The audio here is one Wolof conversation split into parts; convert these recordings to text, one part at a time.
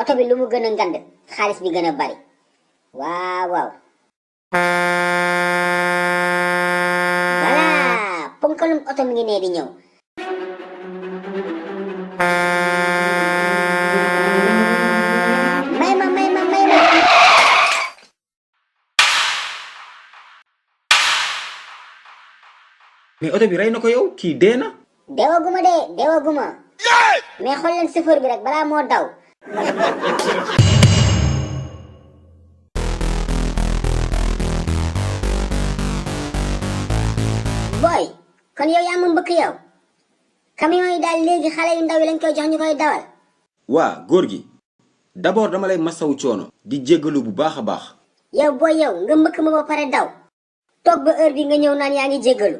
oto bi lu mu gën a ngand xaalis bi gën a bari waaw waaw voilà ponkalum oto mi ngi nee di ñëw may ma mais oto bi rey na ko yow kii dee na. deewaguma mais xool leen chauffeur bi rek balaa moo daw boy kon yow yaa ma mbëkk yow camion yi daal léegi xale yu ndaw yi lañ koy jox ñu koy dawal waa góor gi d'abord dama lay masawu coono di jéggalu bu baax a baax. yow boy yow nga mbëkk ma ba pare daw toog ba heure bi nga ñëw naan yaa ngi jéggalu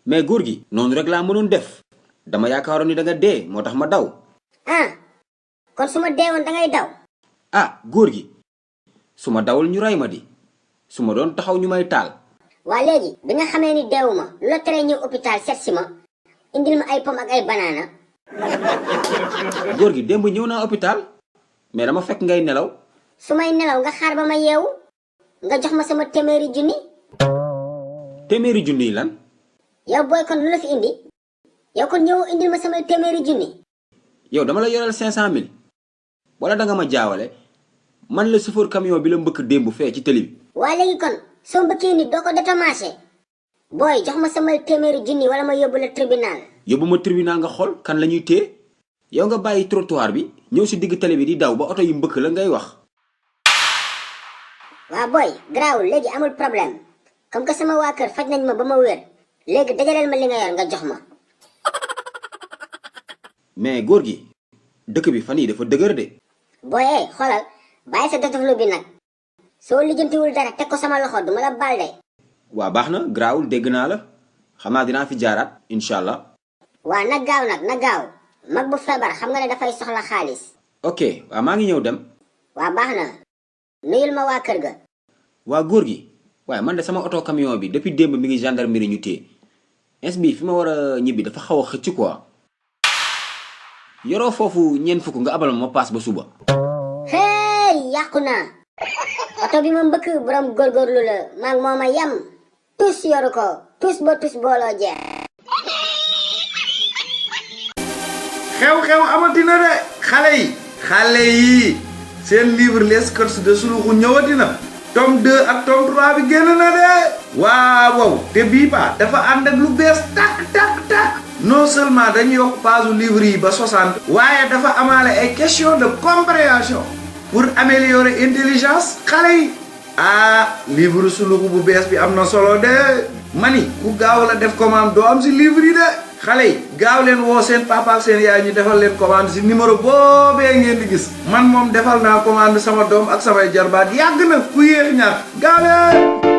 mais góor gi noonu rek laa mënoon def dama yaakaaroon ni da nga dee moo tax ma daw. ah kon su ma deewoon da ngay daw ah góor gi su ma dawul ñu rey ma di su ma doon taxaw ñu may taal. waa léegi bi nga xamee ni deewuma lu la teree ñëw hôpital seet si ma indil ma ay pomme ak ay banaana góor gi démb ñëw naa hôpital mais dama fekk ngay nelaw. su may nelaw nga xaar ba ma yeewu nga jox ma sama téeméeri junni. téeméeri junni yi lan. yow booy kon lu la fi indi yow kon ñëw indil ma sama téeméeri junni. yow dama la yoral 500 000 wala da nga ma jaawale man la chauffeur camion bi la mbëkk démb fee ci télé bi. waa léegi kon soo mbëkkee nit doo ko détommagé booy jox ma sama téeméeri junni wala ma yóbbu la tribunal. yóbbu ma tribunal nga xool kan la ñuy téye yow nga bàyyi trottoir bi ñëw si digg télé bi di daw ba oto yi mbëkk la ngay wax. waa booy garaawul léegi amul problème comme que sama waa kër faj nañ ma ba ma wér léegi dajaleel ma li nga yor nga jox ma. mais góor gi dëkk bi fan yi dafa dëgër de. booy xoolal bàyyi sa dotoflu bi nag soo lijjantiwul dara teg ko sama loxo duma la baal de. waa baax na garaawul dégg naa la xam naa dinaa fi jaaraat incha allah. waa na gaaw nag na gaaw mag bu feebar xam nga ne dafay soxla xaalis. ok waa maa ngi ñëw dem. waa baax na nuyul ma waa kër ga. waa góor gi waaye man de sama oto camion bi depuis démb mi ngi gendarmerie ñu téye ins bi fi ma war a ñibbi dafa xaw a xëcc quoi yoroo foofu ñeent fukk nga abal ma paas ba suba. hey yàqu naa oto bi ma mbëkk borom góorgóorlu la maag moo ma yem tus yoru ko tus ba tus booloo jeex. xew-xew amatina de xale yi seen livre les codes de Suluxu ñëwatina tome 2 ak tome 3 bi génn na de waaw te bii ba dafa ànd ak lu bees tak non seulement dañu yokk page livre yi ba 60 waaye dafa amaale ay question de compréhension pour améliorer intelligence xale yi livre Suluxu bu bees bi am na solo de mani ku gaaw la def commande doo am si livre yi de xale yi gaaw leen woo seen papa ak seen yaay ñu defal leen commande si numéro boobee ngeen di gis man moom defal naa commande sama doom ak samay jarbaat yàgg na ku yéex ñaar gaaw leen